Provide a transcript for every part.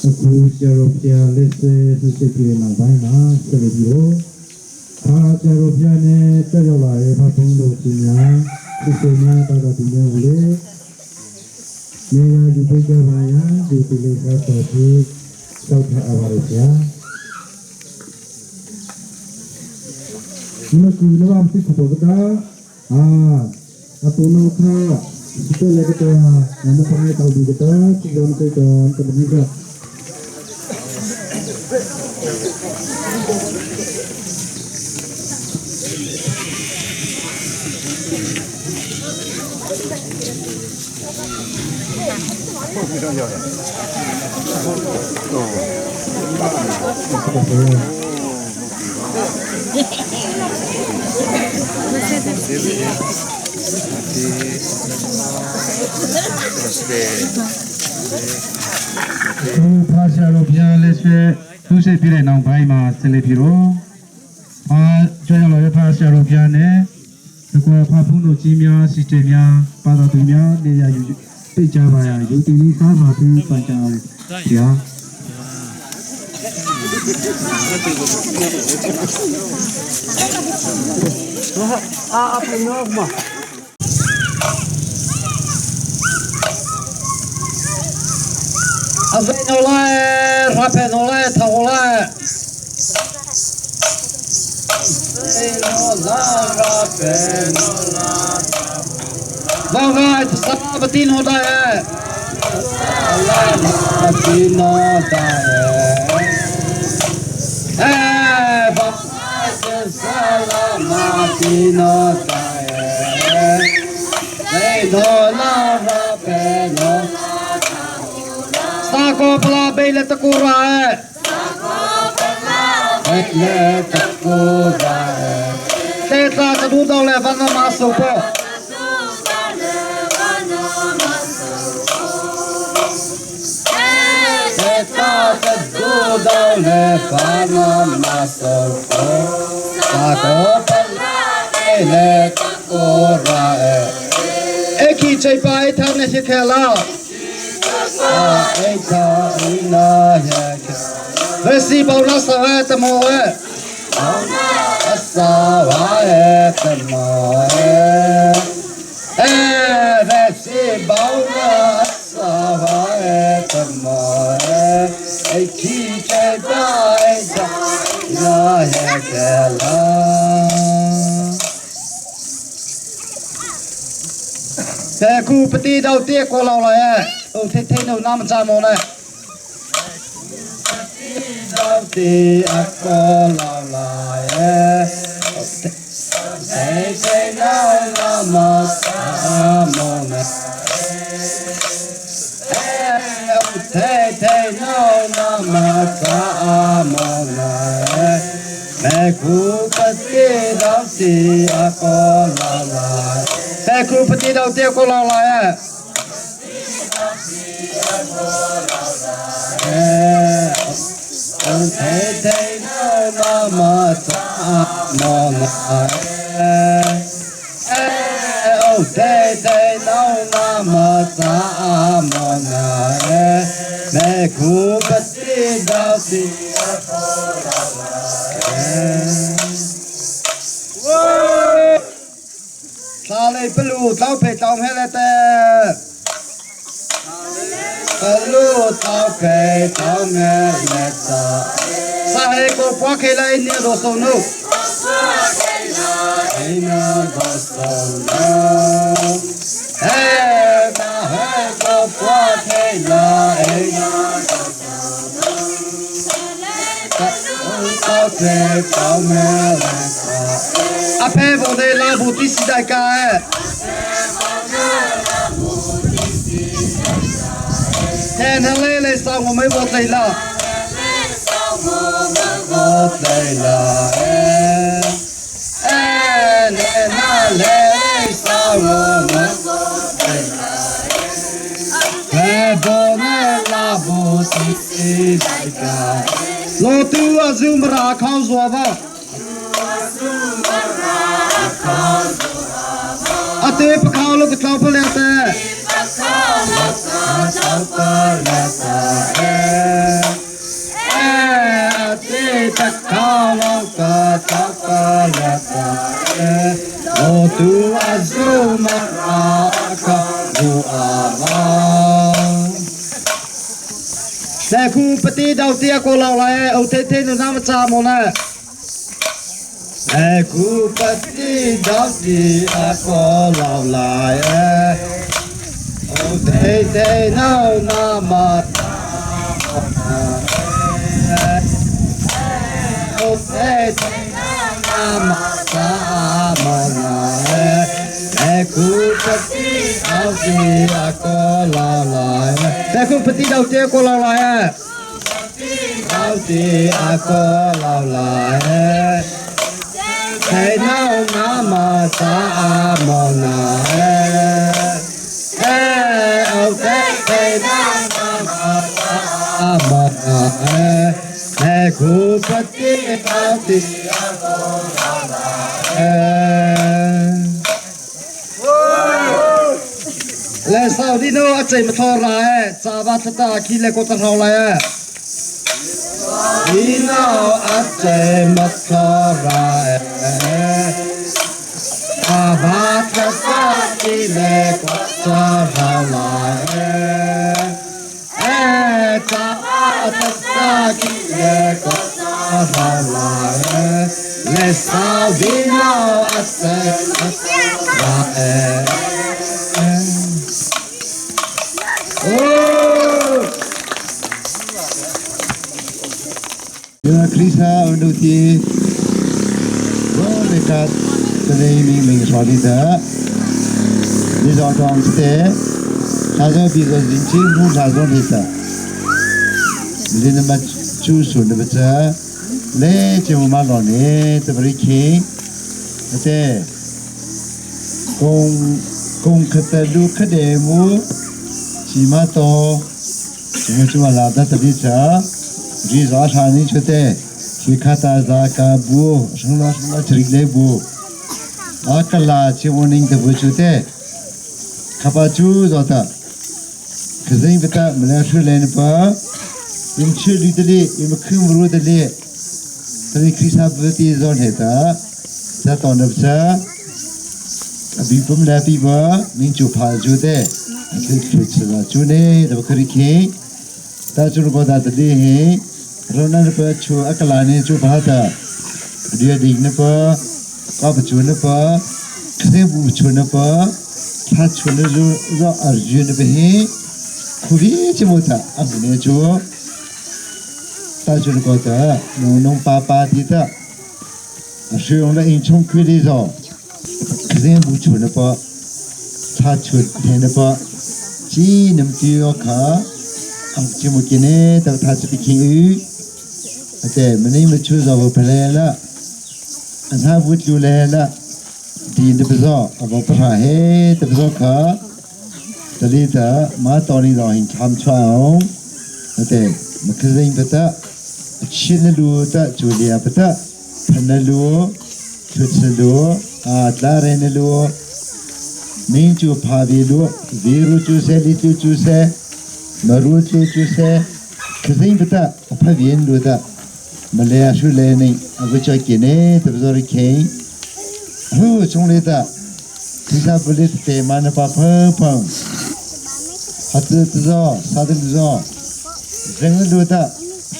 Akuဆရာတော်ဘုရားလက်ဆွဲနှုတ်ဆက်ပြီးနောက်ပိုင်းမှာဆက်လက်ပြီးတော့ဖာဆရာတော်ဘုရားနဲ့တက်ရောက်လာတဲ့ဖဖုန်းတို့ကြီးများသူစိများတော်တော်ဒီမျိုးကိုလေနေရာယူပေးကြပါရန်ဒီဒီလေးဆက်တော်ပြီးစောင့်ထားပါရဗျာဒီကူလောမ်စီကတော့အာအတူနောခါဒီလေကတော့နမပနေတောက်ဒီကတော့ဒီကံတေကံတမီက သူဖာဆရာတော်ဘုရားလက်ဆွဲသူစိတ်ပြတဲ့နောက်ပိုင်းမှာဆက်လက်ပြီးတော့အာကျောင်းတော်ရဖာဆရာတော်ဘုရားနဲ့ဒီကွာဖာဖုန်းတို့ကြီးများစီတေများပါတော်သူများနေရာယူသိကြပါရယူတည်လေးစားပါပြီးပန်ကြအောင်ဗျာ အဖေနိုလာရာဖေနိုလာထောလာဖေနိုလာရာဖေနိုလာဘာဂါတ်စဘတိနိုဒါလာတိနိုဒါအဲဘာဆလာမာတိနိုဒါဖေနိုလာရာဖေနို Sako pala bele takura hai. Sako pala bele takura hai. Teta kadu dole vana maso po. Teta kadu dole vana maso po. Sako pala bele takura hai. Eki chaipa ethane shikhela. အိထာဣနာယခေဝစီပေါလသဝေတမောဝေအသာဝေတမောဝေအဲဝစီပေါလသဝေတမောဝေအခိတေတာဣထာဣနာယခေလာ แต่กูปฏิดาวเตี้ยกว่าเราเลยอ่ะโอ้เท่ๆหนูน้ำจามเลยดาวเตี้ยกว่าเราเลยอ่ะเท่ๆน้ำมาจามเลยเท่ๆน้ำมาจามเลยแม่กูปฏิดาวเตี้ยกว่าเราเลย แต่ครูปฏิดาวเตี้ยกว่าเราเลยอ่ะ เทเทโนนะมาสามนะเอโอเทเทโนนะมาสามนะแม่ครูปฏิดาวสิตาเลยปลูเต้าเพจองให้เลยแต่ ပလူတော့ခေတောင်းငယ်လက်တာစာဟေကိုပွားခေလိုက်နေတော့ဆုံးနုအိနာဘောဆုံးနဟေတာဟေကိုပွားခေလာအိနာတော့ခေတောင်းငယ်လက်တာအဖေဘုံဒေလာဘူတိစီတိုက်ကဲ 天天累累上我没我累了，我累了哎，哎你那累上我没累了，哎不能拉不起来个，老杜啊就没拉康说吧，啊对不靠了个老不了的。Mu a ma. Se khu pati dau tia ko lau lai e o te te nu na ma cha mo na. Se khu pati dau tia ko lau lai e o te te nau na ma o te te na ma cha mo na e khu pati dau tia ko lau lai e Se khu pati dau tia ko lau lai e dau tia ko lau lai e Thế nau na ma cha mo na e e o te te nau na ma cha mo na e Se khu pati dau tia ko lau lai e Le sau di no a chei ma thor la e cha ba thata khi le ko ta hau lai e Di no a chei ma thor ra e cha ba thata khi le ko ta hau lai e e cha ba thata khi le ko ta hau lai e Le sau di no a chei ma thor ra e Oh! Ya Krisa undu ti bo le ka te mi ming so di da ni zo tong te sa zo bi zo jin chi mu sa zo ni ta li na ma chu su na ba cha le chi mu ma lo ne te bri ki te kong kong kha lu kha de mu chi ma to chi mu chu ma la da ta bi cha ri za sha ni chu te chi kha ta za ka bu shung la shung la chrik le bu a ka la chi wo ning te bu chu te kha pa chu zo ta khazing ta ma la shu le ne pa im chu li de li im khum ru de li ta ni khrisa bu ti zo ne ta za to na cha abi pum la pi ba ning chu pha chu te chu chu chu la chu ne da khri khi ta chu ko da ta li he ro na pa chu akala ne chu pha ta dia ding na pa ka pa chu na pa khne bu chu na pa tha chu na zu zo ar ju na he khu vi chi mo ta a bu ne chu ta chu ko ta nong nong pa pa ti ta 使用了英冲亏的着，可是不出那包，他出天那包，只能就要卡，就没见呢，到他这边看鱼，对，没那么出着我不来了，他不出来了，地都不知道，我不怕黑，都不知道卡，这里的马到里让人看出来，对，没可是不得，吃的路的就连不得。ဖနလူချွချလူအာတလာရဲနလူမင်းချူဖာဒီလူဇီရူချူဆဲလီချူချူဆဲမရူချူချူဆဲခစင်းပတအဖပြင်းလူဒမလဲရှုလဲနေအဝချကိနေတပဇောရခေဟူချုံလေးတာသစ္စာပလိတေမနပဖဖံဟတ်တဇောသာဒဇောဇငလူဒ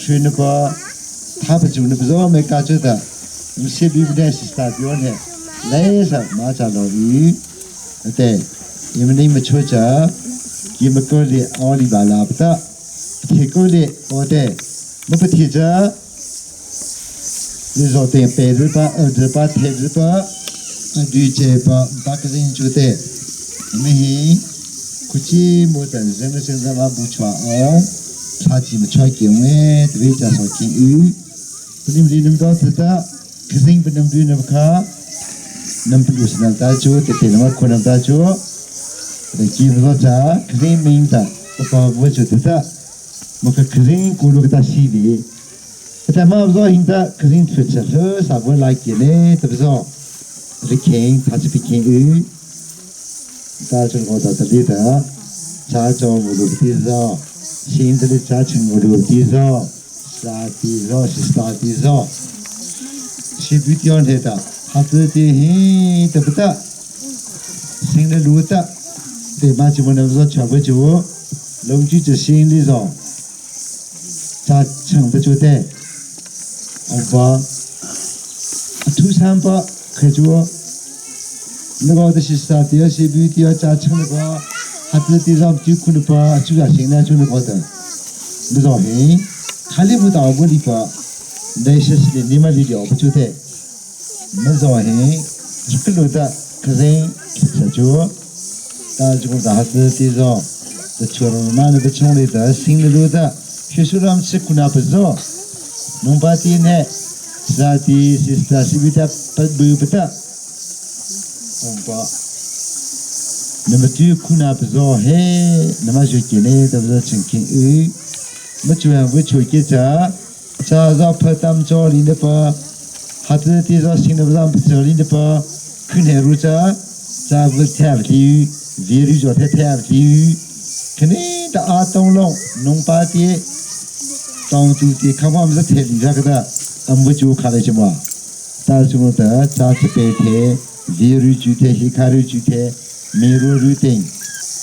ရွှေနပ他不就那不着没感觉的，你先比不得是啥表呢？来上马上老鱼，对，因为你们出家，你们过来奥利巴拉不得，提过来哦对，我不提着，你说对白日吧，二日吧，天日吧，绿这吧，八个人就对，你们嘿，估计没等人们现在嘛不穿哦，他几么穿金喂，对加上金鱼。 ပနိမဒီနမ်တော့တခစင်းပနမ်ဒီနမ်ခါနမ်ပလူစနတာချိုတေတေနမခွနမ်တာချိုတကီဘဇာခစင်းမင်းတာပပဝချတတမကခစင်းကူလုကတာစီဒီတမဘဇဟင်တာခစင်းဖချလစာဘလိုက်ကေနေတဘဇောရခေင်းသာချပိခေဥတာချုံကောတာတတိတာချာချောမလူတိဇောရှင်တတိချာချုံမလူတိဇော စာတီဇောစတာတီဇောရှိဘီတယောနေတာဟာတတိဟိတပတစင်းလလူတ对嘛？就我那说全部就龙居这心里上，咋成不就得？我把土山把开住，那个的是啥？第二是比第二家成那个，还是地上就可能把主要现在就那个的，那种嘿，他里不到我里把，那些是你们的了不就得？那种嘿，这个路的可是吃就，但这个大是地上，这全嘛那个村里的新的路的，学术上吃苦那不少，农把地呢，啥地是啥是比较不不不得，我把。那么就苦那不少嘿，那么就给呢，都是曾经有，没就让我出去这，这让拍他们家里的吧，还是地上新的不让家里的吧，看海路这，这不太不地，维路叫太太不地，肯定的阿东龙农把的，当初的看我们是太厉害个的，俺们就看了什么，但是我的这次白天维路就太西卡路就太。梅罗路顶，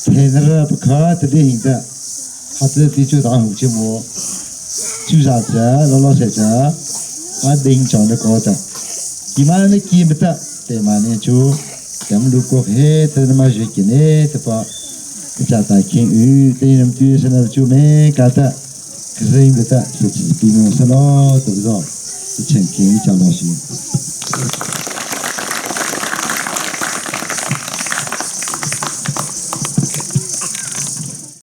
天热不可得的行的，他这地就当红节目，就啥子老老实实，俺领奖的高的，你们那记不得，对嘛呢就，咱们如果黑的那么就给呢，对吧？家大看鱼，对人对是那就没干的，可是因为的是比侬说咯，对不对？一千给你讲东西。